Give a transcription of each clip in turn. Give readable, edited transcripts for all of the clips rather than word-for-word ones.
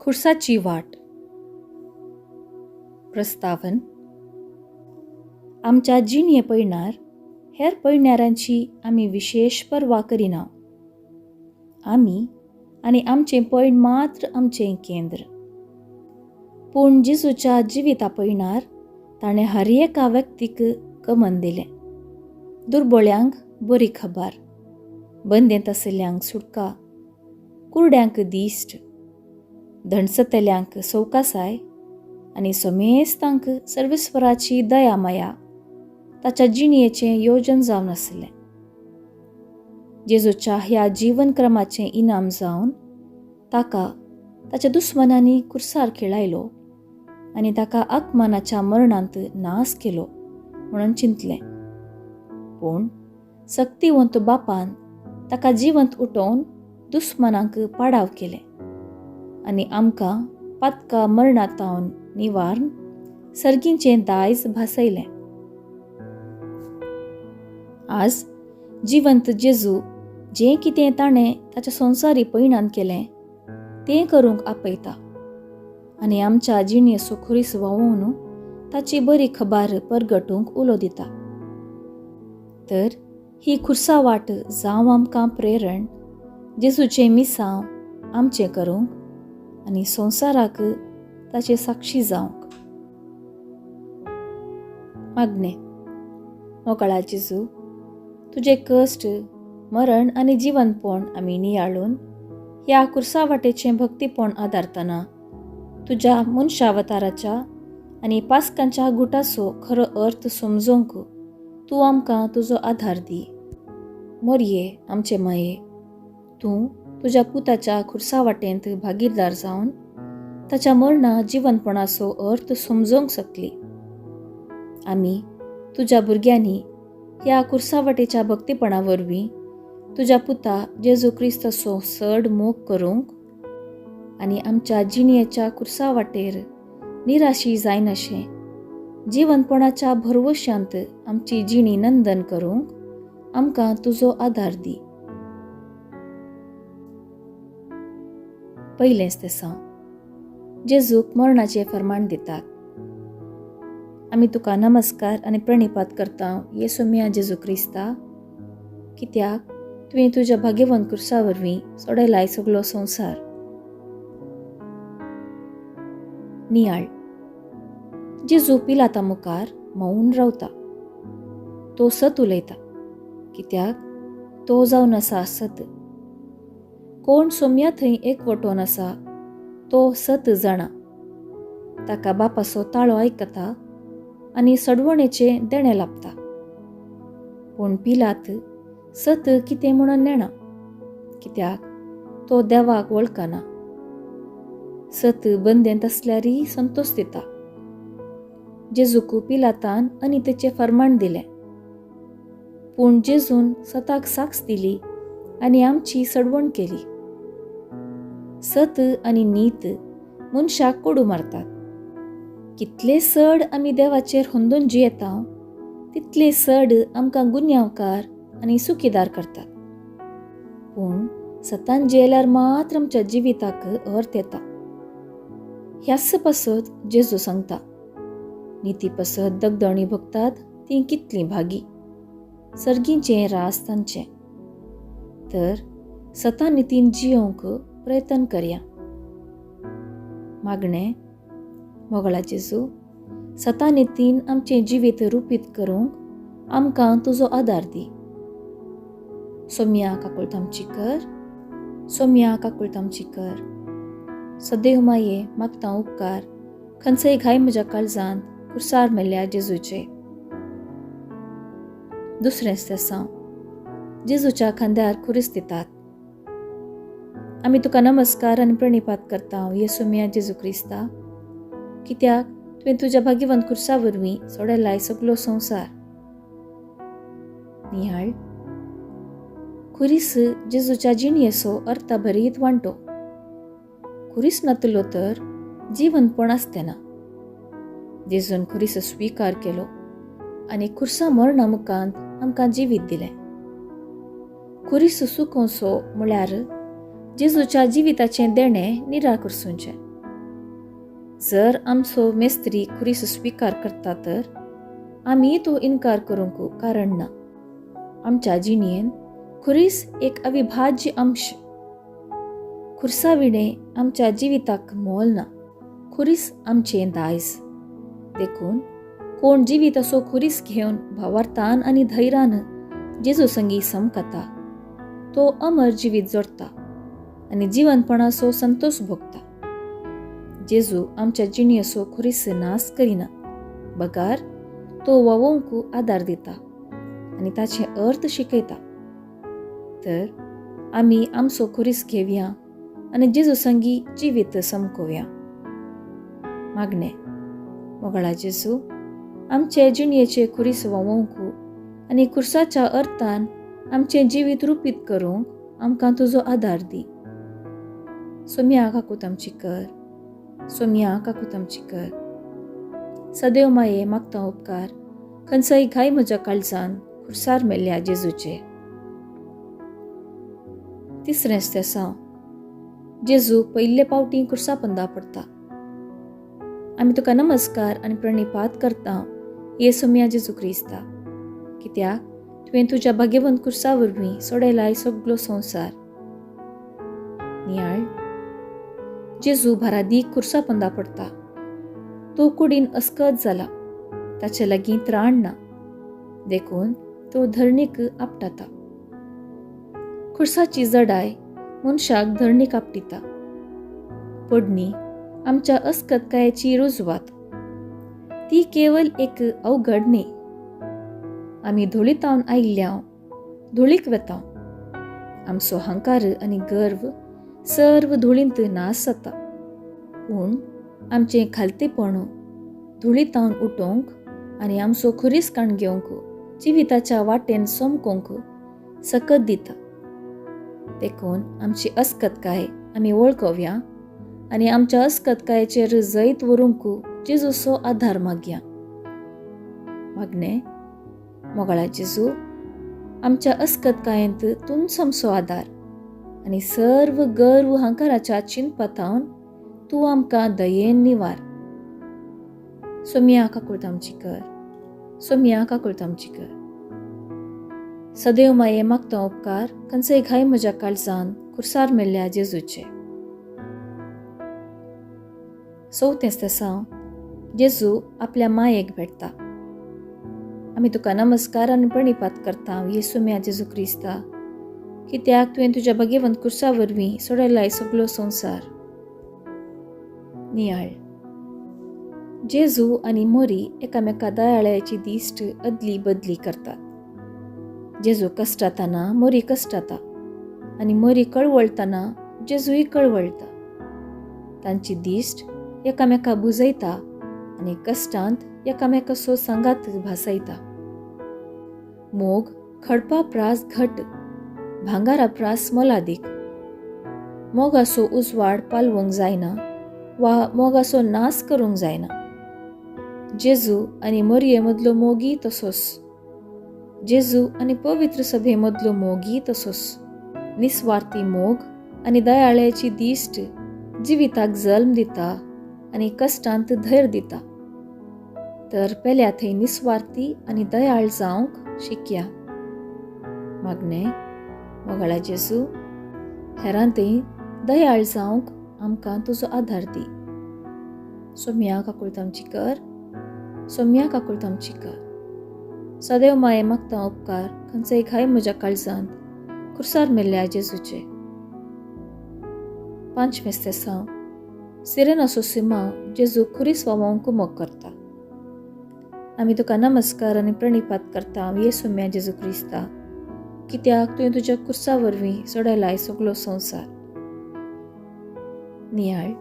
खुर्साची वाट. प्रस्तावन. आमच्या जिणये पयणार हेर पयणाऱ्यांची आमी विशेश पर्वा करिना. आमी आनी आमचें पयण मात्र आमचें केंद्र. पूण जेजूच्या जिविता पयणार ताणें हर एका व्यक्तीक कमन दिलें. दुर्बोळ्यांक बरी खबर, बंदेंत आशिल्ल्यांक सुटका, कुरड्यांक दिश्ट, धणसतल्यांक सवकासाय आनी समेस्तांक सर्वेस्वराची दया माया ताच्या जिणयेचें योजन जावन आसलें. जेजूच्या ह्या जिवनक्रमाचें इनाम जावन ताका ताच्या दुस्मनांनी कुर्सार खेळायलो आनी ताका आकमानाच्या मरणांत नास केलो म्हणून चिंतलें. पूण सक्तिवंत बापान ताका जिवंत उठोवन दुस्मनांक पाडाव केलें आनी आमकां पातका मरणातावन निवारण सर्गींचें दायज भासयलें. आज जिवंत जेजू जें कितें ताणें ताच्या संवसारी पयणान केलें तें करूंक आपयता आनी आमच्या जिणेचो खुरीस व्हांवोवन ताची बरी खबर परगटूंक उलो दिता. तर ही खुर्सा वाट जावं आमकां प्रेरण जेजूचें मिसांव आमचें करूंक आनी संवसाराक ताचे साक्षी जावंक. मागणें. मोकळा जेजू, तुजें कश्ट, मरण आनी जिवनपण आमी नियाळून ह्या कुर्सा वाटेचें भक्तीपण आदारतना तुज्या मनशावताराच्या आनी पास्कांच्या गुटाचो खरो अर्थ समजूंक तूं आमकां तुजो आधार दी. मोरये आमचे माये, तूं तुज्या पुताच्या खुर्सा वाटेंत भागीरदार जावन ताच्या मरणा जिवनपणाचो अर्थ समजूंक शकली. आमी तुज्या भुरग्यांनी ह्या कुर्सा वाटेच्या भक्तीपणा वरवीं तुज्या पुता जेजू क्रिस्ताचो चड मोग करूंक आनी आमच्या जिणयेच्या कुर्सा वाटेर निराशी जायनाशें जिवनपणाच्या भरवशांत आमची जिणी नंदन करूंक आमकां तुजो आदार दी. पयलेंच तेसांव. जेजूक मरणाचें फर्माण दितात. आमी तुका नमस्कार आनी प्रणिपात करता येसो मिया जेजू क्रिस्ता, कित्याक तुवें तुज्या भाग्यवंत कुर्सा वरवीं सोडयलाय सगलो संवसार. नियाळ. जेजू पिलाता मुखार मौन रावता. तो सत उलयता, कित्याक तो जावन आसा सत. कोण सोम्या थंय एकवटोन आसा तो सत जाणा. ताका बापाचो ताळो आयकता आनी सडवणेचें देणें लाबता. पूण पिलात सत कितें म्हणून नेणा, कित्याक तो देवाक वळखना. सत बंदेंत आसल्यारय संतोश दिता. जेजूक पिलातान आनी तेचें फर्माण दिलें. पूण जेजून सताक साक्ष दिली आनी आमची सडवण केली. सत आनी नीत मनशाक कोडू मारतात. कितले चड आमी देवाचेर हुंदून जियेता तितले चड आमकां गुन्यांवकार आनी सुखीदार करतात. पूण सतान जियेल्यार मात्र आमच्या जिविताक अर्थ येता. ह्याच पासत जेजू सांगता, निती पासत दगदणी भोगतात तीं कितलीं भागी, सर्गींचें रास तांचें. तर सता नितीन जियोवंक प्रयत्न करया. मागणें. मोगळा जेजू, सता नितीन आमचें जिवीत रुपीत करूंक आमकां तुजो आदार दी. सोम्या काकुळट आमची कर, सोम्या काकुळट आमची कर. सदैव माये मागता उपकार खंयचेय घाय म्हज्या काळजांत कुर्सार मेल्ल्या जेजूचे. दुसरेंच तेसांव. जेजूच्या खांद्यार खुरीस दितात. आमी तुका नमस्कार आनी प्रणिपात करता येसो मिया जेजू क्रिस्ता, कित्याक तुवें तुज्या भाग्यवंत कुर्सा वरवीं सोडयलाय सगलो संवसार. निहाळ. खुरीस जेजूच्या जिणयेचो अर्थभरीत वांटो. खुरीस नातलो तर जिवनपण आसतें ना. जेजून खुरीस स्विकार केलो आनी खुर्सा मरणा मुखांत आमकां जिवीत दिलें. खुरीस सुकोवचो म्हळ्यार जेजूच्या जिविताचें देणें निराकरसुचें. जर आमचो मेस्त्री खुरीस स्विकार करता तर आमी तो इनकार करूंक कारण ना. आमच्या जिणेन खुरीस एक अविभाज्य अंश. खुर्सा विणें आमच्या जिविताक मोल ना. खुरीस आमचें दायज. देखून कोण जिवीत असो खुरीस घेवन भावार्थान आनी धैर्यान जेजू संगी समकता तो अमर जिवीत जोडता आनी जिवनपणाचो संतोष भोगता. जेजू आमच्या जिणेचो खुरीस नाश करिना, बगार तो वावोवंक आदार दिता आनी ताचे अर्थ शिकयता. तर आमी आमचो खुरीस घेवया आनी जेजू संगी जिवीत समकोवया. मागणें. मोगाळा जेजू, आमचे जिणेचे खुरीस वावोवंक आनी खुर्साच्या अर्थान आमचें जिवीत रुपीत करूंक आमकां तुजो आदार दी. सोम्या काकूत आमची कर, सोम्या काकूत आमची कर. सदैव माये मागता उपकार खंयचोय घाय म्हज्या काळजान खुर्सार मेल्ल्या जेजूचे. तिसरें तेसांव. जेजू पयले पावटी खुर्सा पंदा पडटा. आमी तुका नमस्कार आनी प्रणिपात करता ये सोम्या जेजू क्रिस्ता, कित्याक तुवें तुज्या भाग्यवंत खुर्सा वरवीं सोडयलाय सगलो संवसार. नियाळ. जेजू भारादीक खुर्सा पंदा पडटा. तो कुडीन अस्कत जाला, ताचे लागीं त्राण ना, देखून तो धरणीक आपटाता. खुर्साची जडाय मनशाक धरणीक आपटिता. पडणी आमच्या अस्कतकायेची रुजवात. ती केवल एक अवघड न्ही. आमी धुळीतावन आयिल्ल्या धुळीक वेता. आमचो हंकार आनी गर्व सर्व धुळींत नाश जाता. पूण आमचें खालतेपण धुळीतावन उठोवंक आनी आमचो खुरीस काण घेवंक जिविताच्या वाटेन समकोवंक सकत दिता. देखून आमची अस्कतकाय आमी वळखोवया आनी आमच्या अस्कतकायेचेर जैत व्हरूंक जेजूचो आदार मागया. मागणें. मोगाळा जेजू, आमच्या अस्कतकायेंत तूंच आमचो आदार आनी सर्व गर्व हंकाराच्या चिंतपातावन तूं आमकां दयेन निवार. सोम्या काकूळत आमची कर, सोम्या काकूळत आमची कर. सदैव माये मागता उपकार खंयचेय घाय म्हज्या काळजान खुर्सार मेल्ल्या जेजूचे. चवथें तेसांव. जेजू आपल्या मायेक भेटता. आमी तुका नमस्कार आनी प्रणिपात करता येसुम्या जेजू क्रिस्ता, कित्याक तुवें तुज्या भाग्यवंत खुर्सा वरवीं सोडयलाय सगलो संवसार. नियाळ. जेजू आनी मोरी एकामेका दयाळ्याची दिश्ट अदली बदली करतात. जेजू कश्टाताना मोरी कश्टाता आनी मोरी कळवळटाना जेजूय कळवळटा. तांची दिश्ट एकामेका बुजयता आनी कश्टांत एकामेकाचो सांगात भासयता. मोग खडपा प्रास घट, भांगारा प्रास मोलादीक. मोगाचो उजवाड पालवंक जायना वा मोगाचो नाश करूंक जायना. जेजू आनी मोरये मदलो मोगी तसोच. जेजू आनी पवित्र सभे मदलो मोगी तसोच. निस्वार्थी मोग आनी दयाळ्याची दिश्ट जिविताक जल्म दिता आनी कश्टांत धैर्य दिता. तर पेल्या थंय निस्वार्थी आनी दयाळ जावंक शिकया. मागणें. मोगाळा जेजू, हेरां थंय दयाळ जावंक आमकां तुजो आदार दी. सोम्या काकूळत आमची कर, सोम्या काकूळत आमची कर. सदैव माये मागता उपकार खंयचेय घाय म्हज्या काळजांत खुर्सार मेल्ल्या जेजूचे. पांचवें तेसांव. सिरेनाचो सिमांव जेजू खुरीस वावोवंक मोग करता. आमी तुका नमस्कार आनी प्रणिपात करता येसुम्या जेजू क्रिस्ता, कित्याक तुवें तुज्या खुर्सा वरवीं सोडयलाय सगलो संवसार. नियाळ.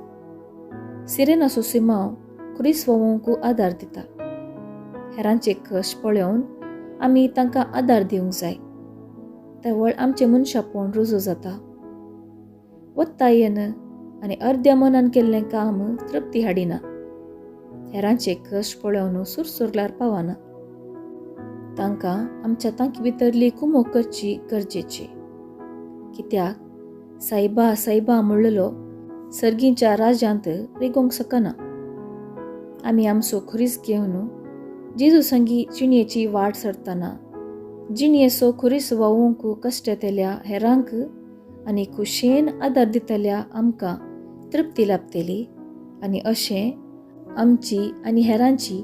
सिरेनाचो सिमांव खुरीस वावोवंक आदार दिता. हेरांचे कश्ट पळोवन आमी तांकां आदार दिवंक जाय. तेवळ आमचें मनशापण रुजू जाता. वत्तायेन आनी अर्द्या मनान केल्लें काम तृप्ती हाडिना. हेरांचे कश्ट पळोवन सुरसुरल्यार पावना. तांकां आमच्या तांकी भितरली कुमोक करची गरजेची. कित्याक सायबा सायबा म्हणलेलो सर्गींच्या राज्यांत रिगोवंक शकना. आमी आमचो खुरीस घेवन जेजू संगी जिणयेची वाट सरतना जिणयेचो खुरीस व्हांवूंक कश्ट येतल्या हेरांक आनी खुशयेन आदार दितल्या आमकां तृप्ती लाभतली आनी अशें आमची आनी हेरांची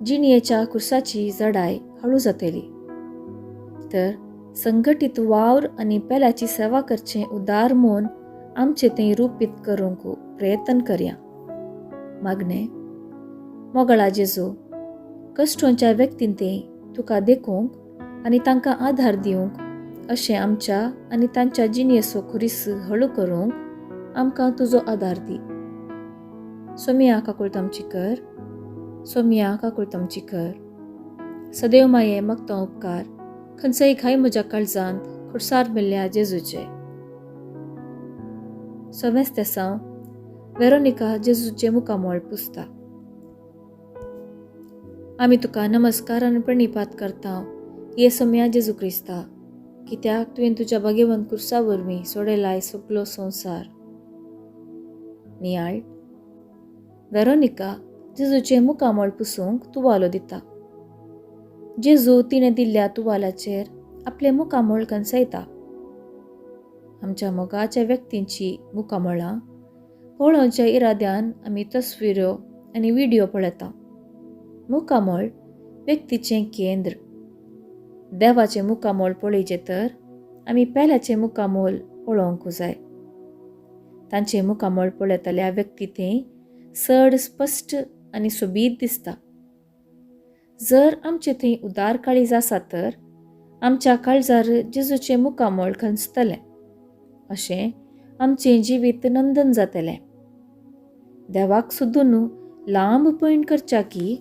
जिणयेच्या खुर्साची जडाय हळू जातली. तर संघटीत वावर आनी पेल्याची सेवा करचें उदार मन आमचें थंय रुपीत करूंक प्रयत्न करया. मागणें. मोगळा जेजू, कश्टोंच्या व्यक्तीन ते तुका देखूंक आनी तांकां आधार दिवंक अशें आमच्या आनी तांच्या जिणयेचो खुरीस हळू करूंक आमकां तुजो आदार दी. सोमिया काकुळट आमची कर, सोमिया काकुळट आमची कर. सदैव माये मगता उपकार खंयचेय घाय म्हज्या काळजांत खुर्सार मेल्ल्या जेजूचे. सवेंच तेसांव. वेरोनिका जेजूचें मुखामळ पुसता. आमी तुका नमस्कार आनी प्रणिपात करता ये सोम्या जेजू क्रिस्ता, कित्याक तुवें तुज्या भाग्यवंत खुर्सा वरवीं सोडयलाय सगलो संवसार. नियाळ. वेरोनिका जेजूचें मुखामळ पुसूंक तुवालो दिता. जेजू तिणें दिल्ल्या तुवालाचेर आपलें मुखामळ कनसयता. आमच्या मोगाच्या व्यक्तींची मुखामळां पळोवच्या इराद्यान आमी तस्विरो आनी व्हिडियो पळयता. मुखामळ व्यक्तीचें केंद्र. देवाचें मुखामळ पळयचें तर आमी पेल्याचें मुखामळ पळोवंक जाय. तांचें मुखामळ पळयतल्या व्यक्ती थंय चड स्पश्ट आनी सोबीत दिसता. जर आमचे थंय उदार काळीज आसा तर आमच्या काळजार जेजूचें मुखामळ खंचतलें, अशें आमचें जिवीत नंदन जातलें. देवाक सोदून लांब पयण करच्या की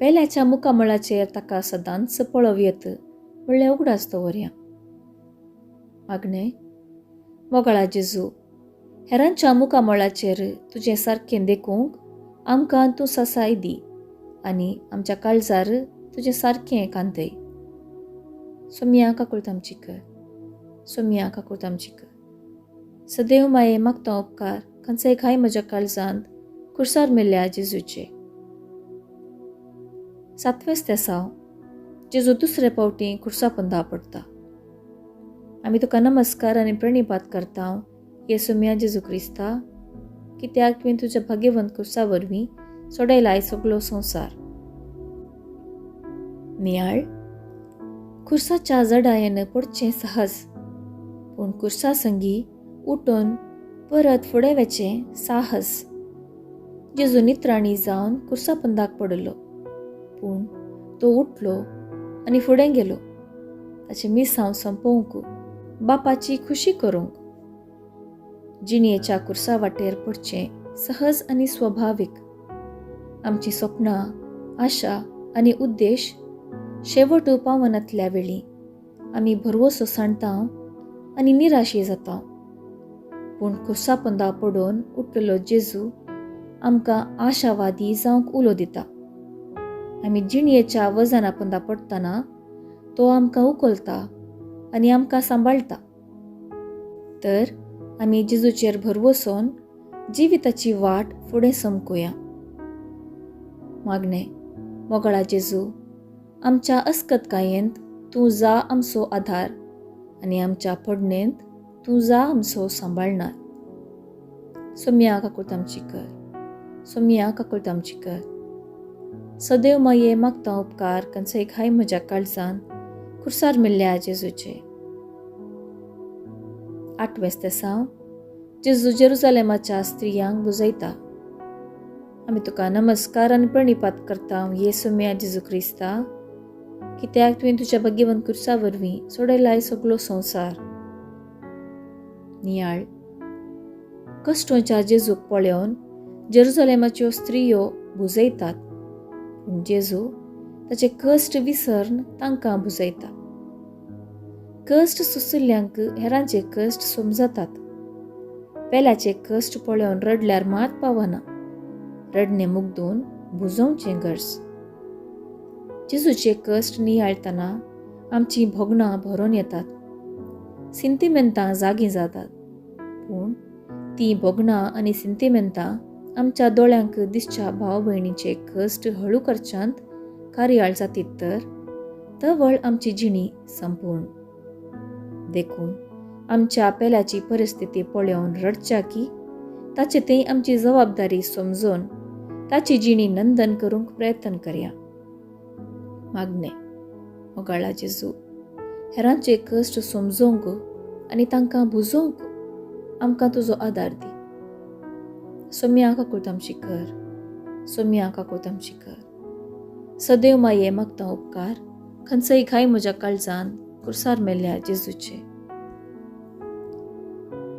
पेल्याच्या मुखामळाचेर ताका सदांच पळोवयेत म्हणलें उगडास दवरया. मागणें. मोगाळा जेजू, हेरांच्या मुखामळाचेर तुजें सारकें देखूंक आमकां तूं सासाय दी आनी आमच्या काळजार तुजें सारकें कांतय. सोमिया काकुळट आमची कर, सोमिया काकुळट आमची कर. सदैव माये मागता उपकार खंयचेय घाय म्हज्या काळजांत खुर्सार मेल्ल्या जेजूचे. सातवेंच तेसांव. जेजू दुसरे फावटी खुर्सा पोंदा पडटा. आमी तुका नमस्कार आनी प्रणिपात करता ये सोम्या जेजू क्रिस्ता, कित्याक तुवें तुज्या भाग्यवंत खुर्सा वरवीं सोडयलाय सगलो संवसार. नियाळ. खुर्साच्या जडायेन पडचें सहज, पूण खुर्सा संगी उठून परत फुडें वचें साहस. जेजू नित्राणी जावन खुर्सा पंदाक पडलो, पूण तो उठलो आनी फुडें गेलो ताचें मिसांव सोंपोवंक, बापाची खुशी करूंक. जिणयेच्या खुर्सा वाटेर पडचें सहज आनी स्वभावीक. आमचीं सपनां, आशा आनी उद्देश शेवट पावनातल्या वेळी आमी भरवसो सांडता आनी निराशी जाता, पूण खुर्सा पोंदा पडून उठलेलो जेजू आमकां आशावादी जावंक उलो दिता. आमी जिणयेच्या वजना पोंदा पडटना तो आमकां उखलता आनी आमकां सांबाळटा. तर आमी जेजूचेर भरवसोन जिविताची वाट फुडें समकुया. मागणें. मोगळा जेजू, आमच्या अस्कतकायेंत तूं जा आमचो आधार आनी आमच्या पडणेंत तूं जा आमचो सांबाळणार. सोम्या काकुळट आमची कर, सोम्या काकुळट आमची कर. सदैव माये मागता उपकार खंयचेय घाय म्हज्या काळजान खुर्सार मेल्ल्या जेजूचे. आठवेंच तेसांव. जेजू जेरुजालेमाच्या स्त्रियांक बुजयता. आमी तुका नमस्कार आनी प्रणिपात करता ये सोम्या जेजू क्रिस्ता, कित्याक तुवें तुज्या भाग्यवंत खुर्सा वरवीं सोडयलाय सगलो संवसार. नियाळ. कश्टोंच्या जेजूक पळोवन जेरुजालेमाच्यो स्त्रियो बुजयतात, पूण जेजू ताचे कश्ट विसरून तांकां बुजयता. कश्ट सोंशिल्ल्यांक हेरांचे कश्ट समजतात. पेल्याचे कश्ट पळोवन रडल्यार मात पावना, रडणें मुगदून बुजोवचें गरज. जेजूचे कश्ट नियाळतना आमचीं भोगणां भरून येतात, सिंतिमेंतां जागीं जातात, पूण तीं भोगणां आनी सिंतिमेंतां आमच्या दोळ्यांक दिसच्या भाव भयणीचे कश्ट हळू करच्यांत कार्याळ जातीत तर तवळ आमची जिणी संपूर्ण. देखून आमच्या पेल्याची परिस्थिती पळोवन रडच्या की ताचे थंय आमची जबाबदारी समजून ताची जिणी नंदन करूंक प्रयत्न करया. मागणें. मोगाळा जेजू, हेरांचे कश्ट समजोवंक आनी तांकां बुजोवंक आमकां तुजो आदार दी. सोम्या काकूट आमची कर, सोम्या काकूट आमची कर. सदैव माये मागता उपकार खंयचोय घाय म्हज्या काळजान कुर्सार मेल्ल्या जेजूचे.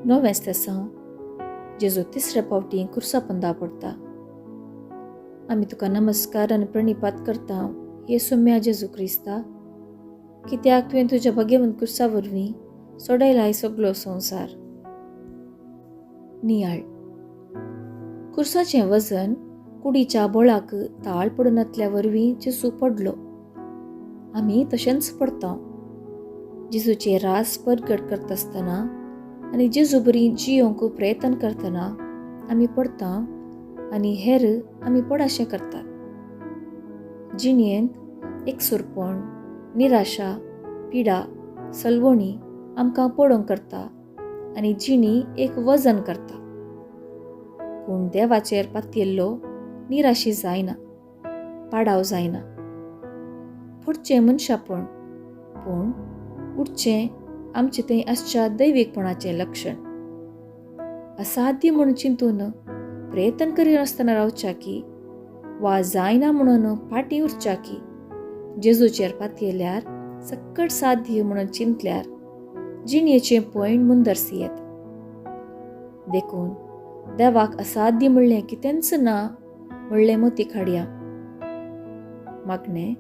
9वें तेसांव. जेजू तिसऱ्या फावटी कुर्सा पंदा पडटा. आमी तुका नमस्कार आनी प्रणिपात करता हे सोम्या जेजू क्रिस्ता, कित्याक तुवें तुज्या भगेवंत कुर्सा वरवीं सोडयलाय सगलो संवसार. नियाळ. कुर्साचें वजन कुडीच्या बळाक ताळ पडनातल्या वरवीं जेजू पडलो. आमी तशेंच पडता. जेजूचे रास परगट करतासतना आनी जेजू बरी जियोंक प्रयत्न करतना आमी पडता आनी हेर आमी पडाशें करतात. जिणेंत एकसुरपण, निराशा, पिडा, सलवणी आमकां पडोवंक करता आनी जिणी एक वजन करता. पूण देवाचेर पातयेल्लो निराशी जायना, पाडाव जायना. पडचें मनशापण, पूण उठचें आमचें थंय आसच्या दैवीकपणाचें लक्षण. असाध्य म्हणून चिंतून प्रयत्न करिनासतना रावच्या की वा जायना म्हणून फाटीं उरच्या की जेजूचेर पातयेल्यार सक्कट साध्य म्हणून चिंतल्यार जिणेचें पयण मुंदरसी येत. देखून देवाक असाध्य म्हणलें कितेंच ना म्हणलें मोती खाडया. मागणें.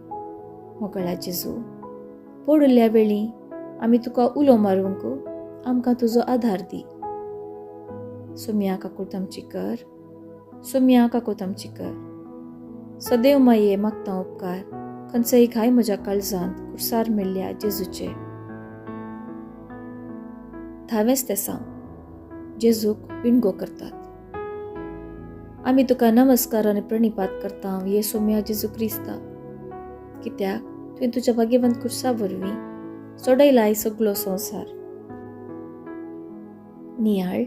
मोगळा जेजू, पडिल्ल्या वेळी आमी तुका उलो मारूंक आमकां तुजो आधार दी. सोम्या काकूट आमची कर, सोम्या काकूट आमची कर. सदैव माये मागता उपकार खंयचोय घाय म्हज्या काळजांत कुर्सार मेल्ल्या जेजूचे. 10वें तेसांव. जेजूक विणगो करतात. आमी तुका नमस्कार आनी प्रणिपात करता हे सोम्या जेजू क्रिस्ता, कित्याक तुवें तुज्या भाग्यवंत कुर्सा वरवीं सोडयलाय सगलो संवसार. नियाळ.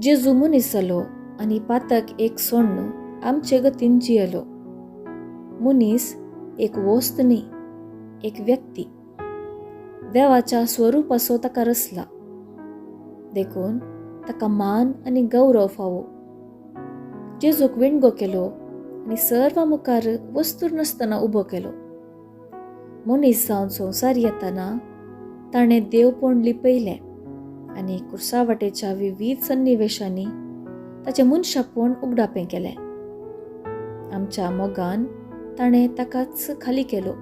जेजू मनीस जालो आनी पातक एक सोण्ण आमचे गतीन जियेलो. मनीस एक वस्त न्ही, एक व्यक्ती. देवाच्या स्वरुपाचो ताका रचला, देखून ताका मान आनी गौरव फावो. जेजूक विणगो केलो आनी सर्व मुखार वस्तूर नासतना उबो केलो. मनीस जावन संवसार येतना ताणें देवपण लिपयलें आनी कुर्सा वाटेच्या विविध सन्निवेशांनी ताचें मनशापण उगडापें केलें. आमच्या मोगान ताणें ताकाच खाली केलो.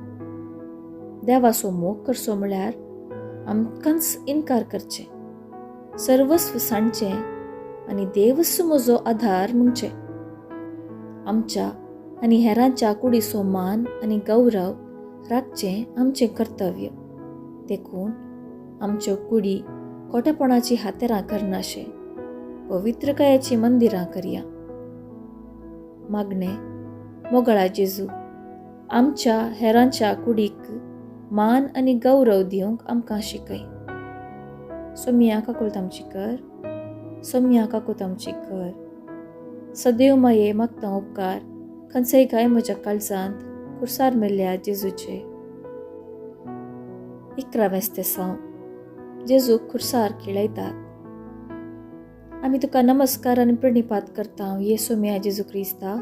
देवाचो मोग करचो म्हळ्यार आमकांच इनकार करचें, सर्वस्व सांडचें आनी देवच म्हजो आधार म्हणचें. आमच्या आनी हेरांच्या कुडीचो मान आनी गौरव राखचें आमचें कर्तव्य. देखून आमच्यो कुडी खोटेपणाची हातेरां करनाशे पवित्रकायेची मंदिरां करया. मागणें. मोगळा जेजू, आमच्या हेरांच्या कुडीक मान आनी गौरव दिवंक आमकां शिकय. सोम्या काकूट आमची कर, सोम्या काकूट आमची कर. सदैव माये मागता उपकार खंयचेय घाय म्हज्या काळजांत कुर्सार मेल्ल्या जेजूचे. 11वें तेसांव. जेजूक खुर्सार खेळयतात. आमी तुका नमस्कार आनी प्रणिपात करता हे सोम्या जेजू क्रिस्ता,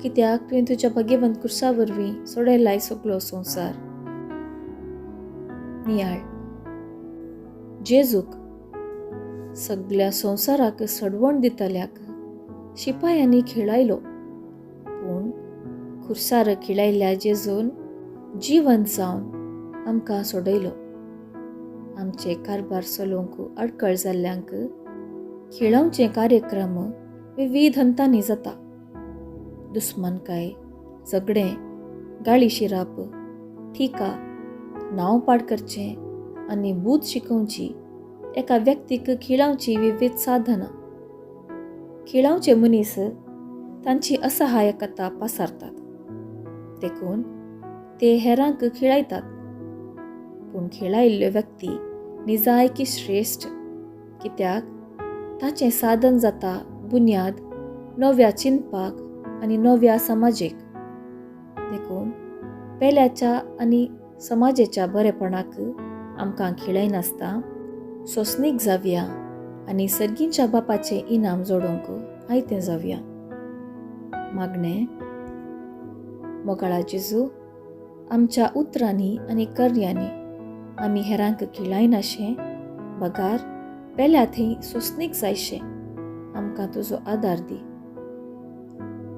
कित्याक तुवें तुज्या भाग्यवंत कुर्सा वरवीं सोडयलाय सगलो संवसार. नियाळ. जेजूक सगल्या संवसाराक सडवण दितल्याक शिपायांनी खेळायलो, पूण खुर्सार खेळायल्ल्या जेजून जिवंत जावन आमकां सोडयलो. आमचे कारभार चलोवंक अडकळ जाल्ल्यांक खेळोवचे कार्यक्रम विविध हंतांनी जाता. दुस्मानकाय, झगडें, गाळी शिराप, ठिका, नांव पाड करचें आनी बूद शिकोवची एका व्यक्तीक खिळावची विविध साधनां. खिळावचे मनीस तांची असहायकता पासारतात, देखून ते हेरांक खिळायतात. पूण खिळायिल्ल्यो व्यक्ती निजायकी श्रेश्ठ, कित्याक ताचें साधन जाता बुन्याद नव्या चिंतपाक आनी नव्या समाजेक. देखून पेल्याच्या आनी समाजेच्या बरेपणाक आमकां खिळायनासता सोंसणीक जावया आनी सर्गींच्या बापाचें इनाम जोडूंक आयतें जावया. मागणें. मोगाळा जेजू, आमच्या उतरांनी आनी कार्यांनी आमी हेरांक खिळायनाशें बगार पेल्या थंय सोंसणीक जायशें आमकां तुजो आदार दी.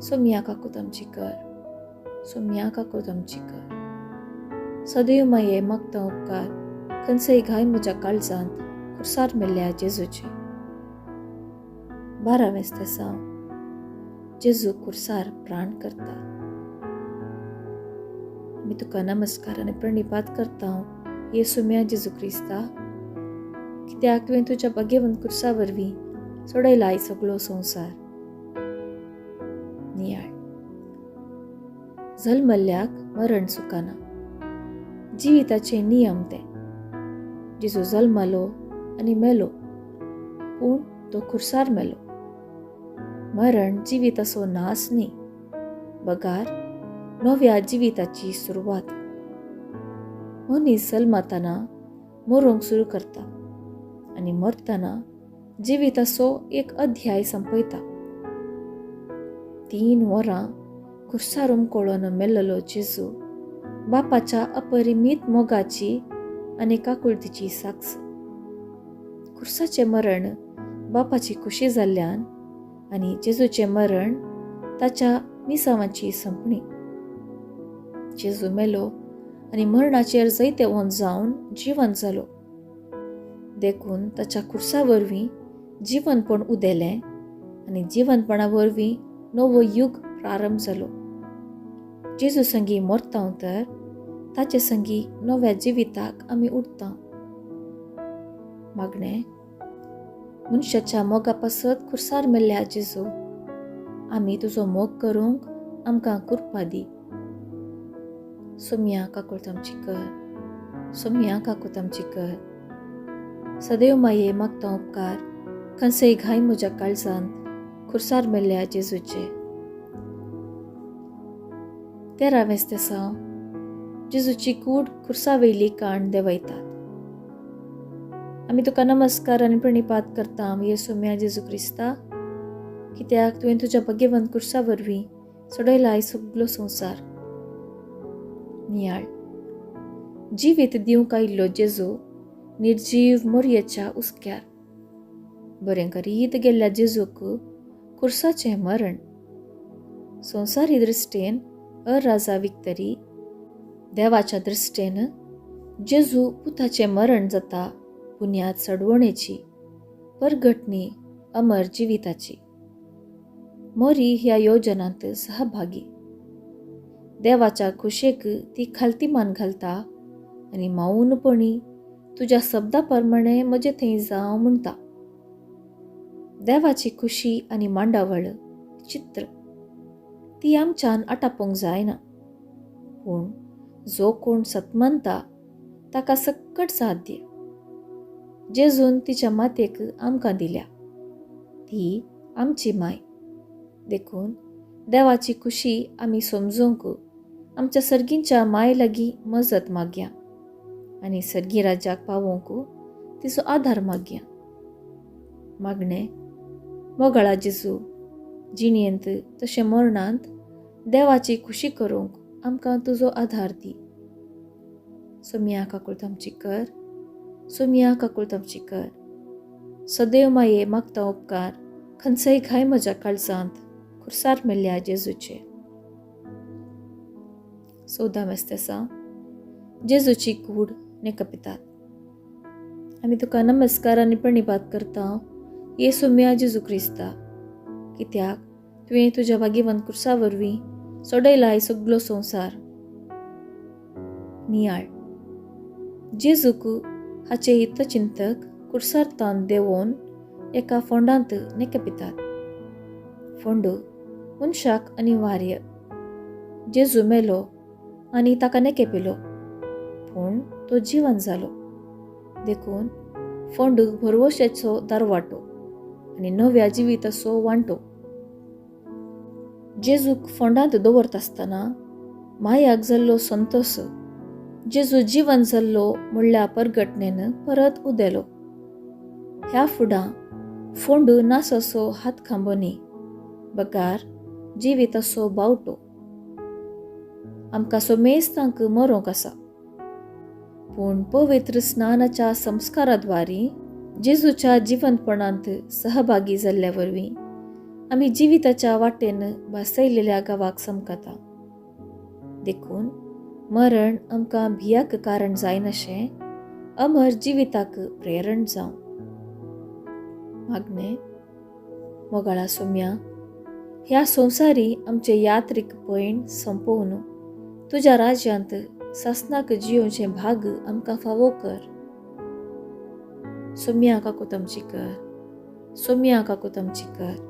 सोमया काकूत आमची कर, सोमया काकूत आमची कर. सदैव माये मागता उपकार खंयचेय घाय म्हज्या काळजांत खुर्सार मेल्ल्या जेजूचे. 12वें तेसांव. जेजू खुर्सार प्राण करता. आमी तुका नमस्कार आनी प्रणिपात करता येसुम्या जेजू क्रिस्ता, कित्याक तुवें तुज्या भाग्यवंत खुर्सा वरवीं सोडयलाय सगळो संवसार. नियाळ. जल्मल्ल्याक मरण चुकना, जिविताचे नियम ते. जेजू जल्मलो आनी मेलो, पूण तो खुर्सार मेलो. मरण जिविताचो नाश न्ही, बगार नव्या जिविताची सुरवात. मनीस जल्मताना मरूंक सुरू करता आनी मरतना जिविताचो एक अध्याय संपयता. 3 वरां खुर्सार उमकळून मेल्लो जेजू बापाच्या अपरिमीत मोगाची आनी काकुळतीची साक्ष. खुर्साचें मरण बापाची खुशी जाल्ल्यान आनी जेजूचें मरण ताच्या मिसांवाची संपणी. जेजू मेलो आनी मरणाचेर जैतेवंत जावन जिवंत जालो, देखून ताच्या खुर्सा वरवीं जिवनपण उदेलें आनी जिवनपणा वरवीं नवो युग प्रारंभ जालो. जेजू संगी मरता तर ताचे संगी नव्या जिविताक आमी उरता. मागणें. मनशाच्या मोगा पासत खुर्सार मेल्ल्या जेजू, आमी तुजो मोग करूंक आमकां कृपा दी. सोमया काकूत आमची कर, सोमया काकूत आमची कर. सदैव माये मागता उपकार खंयचेय घाय म्हज्या काळजांत खुर्सार मेल्ल्या जेजूचे. 13वें तेसांव. जेजूची कूड खुर्सा वयली काण देंवयतात. आमी तुका नमस्कार आनी प्रणिपात करता येसुम्या जेजू क्रिस्ता, कित्याक तुवें तुज्या भाग्यवंत खुर्सा वरवीं सोडयलाय सगलो संवसार. नियाळ. जिवीत दिवंक आयिल्लो जेजू निर्जीव मोरयेच्या हुस्क्यार. बरें करीत गेल्ल्या जेजूक खुर्साचें मरण. संवसारी दृश्टेन अराजा विकतरी देवाच्या दृश्टेन जेजू पुताचें मरण जाता बुन्याद सडवणेची परगटणी अमर जिविताची. मोरी ह्या योजनांत सहभागी. देवाच्या खुशेक ती खालती मान घालता आनी मौनपणी तुज्या शब्दा प्रमाणे म्हजे थंय जावं म्हणटा. देवाची खुशी आनी मांडावळ चित्र ती आमच्यान आटापूंक जायना, पूण जो कोण सतमानता ताका सक्कट साध्य. जेजून तिच्या मातेक आमकां दिल्या, ती आमची माय. देखून देवाची खुशी आमी समजूंक आमच्या सर्गींच्या माय लागीं मजत मागया आनी सर्गी राज्याक पावोवंक तिचो आदार मागया. मागणें. मोगाळा जेजू, जिणेंत तशें मरणांत देवाची खुशी करूंक आमकां तुजो आदार दी. सोमया काकूत आमची कर, सोमया काकूत आमची कर. सदैव माये मागता उपकार खंयचेय घाय म्हज्या काळजांत खुर्सार मेल्ल्या जेजूचे. 14वें तेसांव. जेजूची कूड नेकपितात. आमी तुका नमस्कार आनी प्रणिपात करता येसुम्या जेजू क्रिस्ता, कित्याक तुवें तुज्या भाग्यवंत खुर्सा वरवीं सोडयलाय सगलो संवसार. नियाळ. जेजूक हाचे हितचिंतक खुर्सार तान देंवोवन एका फोंडांत नेकपितात. फोंड मनशाक अनिवार्य. जेजू मेलो आनी ताका नेके पिलो, पूण तो जिवन जालो. देखून फोंड भरवशाचो दारवाटो आनी नव्या जिविताचो वांटो. जेजूक फोंडांत दवरता आसतना मायाक जाल्लो संतोस जेजू जिवन जाल्लो म्हणल्या परगटणेन परत उदेलो. ह्या फुडां फोंड नासो हात खांबो न्ही, बगार जिविताचो बावटो. आमकां सोमेस्तांक मरोंक आसा, पूण पवित्र स्नानाच्या संस्काराद्वारी जेजूच्या जिवंतपणांत सहभागी जाल्ल्या वरवीं आमी जिविताच्या वाटेन भासयलेल्या गांवाक समकता. देखून मरण आमकां भियाक कारण जायनाशें अमर जिविताक प्रेरण जावं. मागणें. मोगाळा सोम्या, ह्या संवसारी आमचें यात्रीक पयण सोंपोवन तुज्या राज्यांत सासनाक जियोवचें भाग आमकां फावो कर. सोम्या काकूत आमची कर, सोम्या काकूत आमची कर.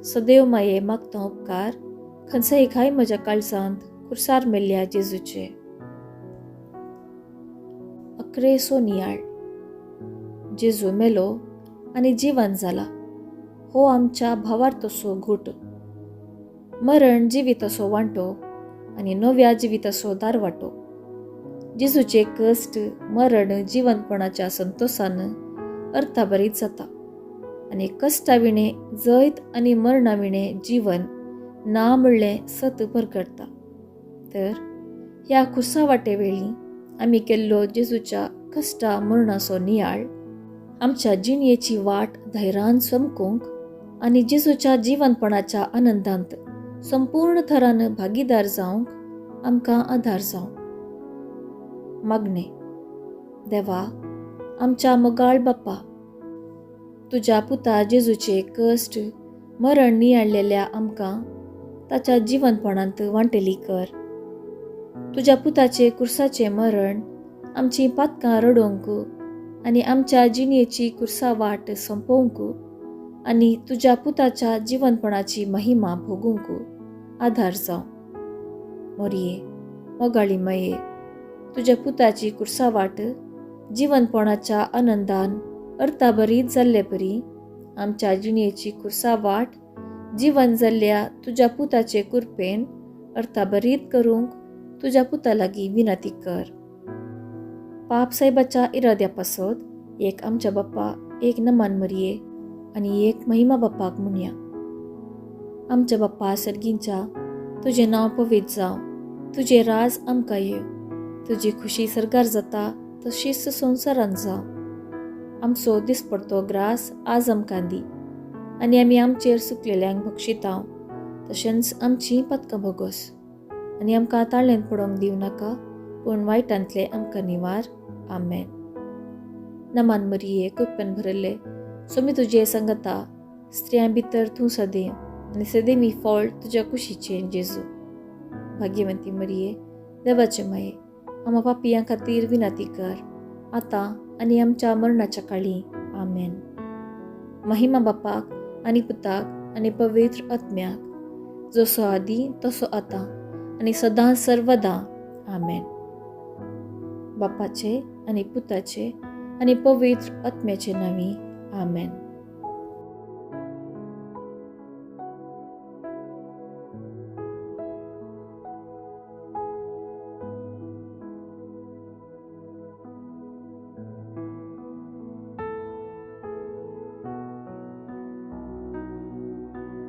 सदैव माये मागता उपकार खंयचेय घाय म्हज्या काळजांत कुर्सार मेल्ल्या जेजूचे. अक्रेसो नियाळ. जेजू मेलो आनी जिवन जाला हो आमच्या भावार्थाचो घूट. मरण जिविताचो वांटो आनी नव्या जिविताचो दारवाटो. जेजूचे कश्ट मरण जिवनपणाच्या संतोसान अर्थाभरीत जाता आनी कश्टा विणें जैत आनी मरणा विणें जीवन ना म्हणलें सत परगटता. तर ह्या खुर्सा वाटे वेळी आमी केल्लो जेजूच्या कश्टा मरणाचो नियाळ आमच्या जिणयेची वाट धैर्यान चमकूंक आनी जेजूच्या जिवनपणाच्या आनंदांत संपूर्ण थरान भागीदार जावंक आमकां आदार जावं. मागणें. देवा आमच्या मोगाळ बाप्पा, तुज्या पुता जेजूचे कश्ट मरण नियाळलेल्या आमकां ताच्या जिवनपणांत वांटेली कर. तुज्या पुताचे कुर्साचें मरण आमचीं पातकां रडोवंक आनी आमच्या जिणयेची कुर्सा वाट सोंपोवंक आनी तुज्या पुताच्या जिवनपणाची महिमा भोगूंक आधार जावं. मोरये मोगाळी माये, तुज्या पुताची कुर्सा वाट जिवनपणाच्या आनंदान अर्थाभरीत जाल्ले परी आमच्या जिणयेची कुर्सा वाट जिवन जाल्ल्या तुज्या पुताचे कुरपेन अर्थाभरीत करूंक तुज्या पुता लागीं विनंती कर. पाप साहेबाच्या इराद्या पासत एक आमच्या बाप्पा, एक नमान मरये आनी एक महिमा बाप्पाक म्हणया. आमच्या बाप्पा सर्गींच्या, तुजें नांव पवित्र जावं, तुजें राज आमकां येवं, तुजी खुशी सरगार जाता तशीच संवसारांत जावं. आमचो दिसपडतो ग्रास आज आमकां दी आनी आमी आमचेर सुकलेल्यांक बक्षितांव, तशेंच आमचीं पदकां भोगोस आनी आमकां ताळ्यांत पडोवंक दिवं नाका, पूण वायटांतले आमकां निवार. आमेन. नमान मरिये, कृपेन भरिल्ले, सोमी तुजे संगता, स्त्रियां भितर तूं सदैव आनी सदैवी फळ तुज्या कुशीचें जेजू. भाग्यवंती मरिये, देवाचे माये, आमा पापयां खातीर विनंती कर, आतां आनी आमच्या मरणाच्या काळी. आमेन. महिमा बापाक आनी पुताक आनी पवित्र आत्म्याक, जसो आदी तसो आतां आनी सदां सर्वदां. आमेन. बापाचे आनी पुताचे आनी पवित्र आत्म्याचे नांवी. आमेन.